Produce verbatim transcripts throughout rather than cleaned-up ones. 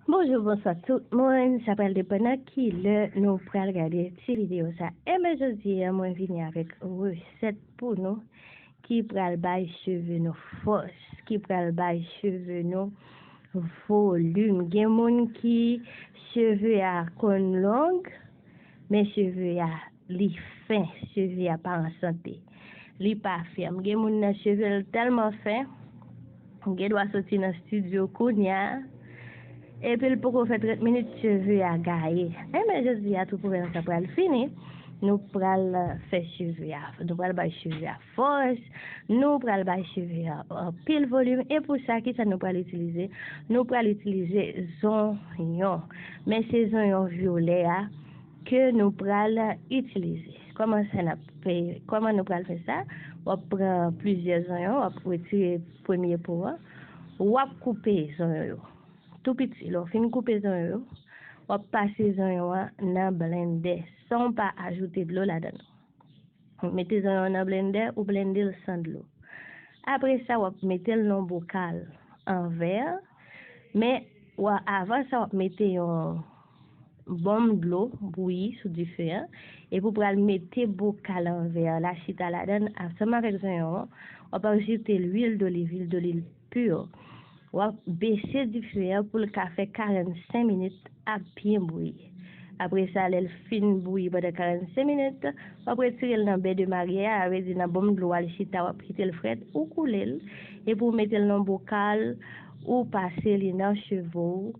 Bonjou, bonswa tout moun. Sa pral depann nan ki lè nou pral gade ti videyo sa. Enben, jodi a, mwen vini avèk resèt pou nou ki pral bay cheve nou fòs, ki pral bay cheve nou volim. Gen moun ki cheve a konn long, men cheve a li fen, cheve a pa an sante. Li pa fèm. Gen moun nan cheve l tèlman fen, gen dwa soti nan estidyo kounye a, epi l poko fè trant minit, cheve a gaye. Enben, jodi a, tou pwoblèm sa pral fini. Nou pral fè cheve a, nou pral bay cheve a fòs, nou pral bay cheve a anpil volim. E pou sa, ki sa nou pral itilize? Nou pral itilize zonyon. Men se zonyon vyolè a ke nou pral itilize. Kòman sa n ap fè? Kòman nou pral fè sa? W ap pran plizyè zonyon, w ap retire premye po a. W ap koupe zonyon yo tou piti. Lè w fin koupe zonyon yo, w ap pase zonyon an nan blendè san w pa ajoute dlo ladan l. Mete zonyon an nan blendè, ou blende l san dlo. Apre sa, w ap mete l nan bokal an vè. Men, w a, avan sa, w ap mete yon bonm dlo bouyi sou dife a. Epi w pral mete bokal an vè la chita ladan l, ansanm avèk zonyon an. W ap ajoute lwil doliv, lwil doliv pi. W ap bese dife a pou l ka fè karannsenk minit ap byen bouyi. Apre sa, lè l fin bouyi pandan karannsenk minit, w ap retire l nan bè de marye a, sa vle di nan bonm dlo a l chita, w ap kite l frèt, ou koule l, epi w mete l nan bokal, ou pase li nan cheve w.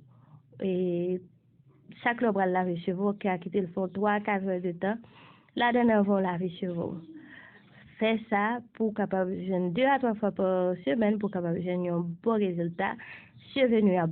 E chak lè w pral lave cheve w, w ka kite l fè yon twa a kat è de tan ladan l anvan w lave cheve w. Fè sa pou w kapab jwenn de a twa fwa pa semèn pou w kapab jwenn yon bon rezilta. Cheve nou yo ap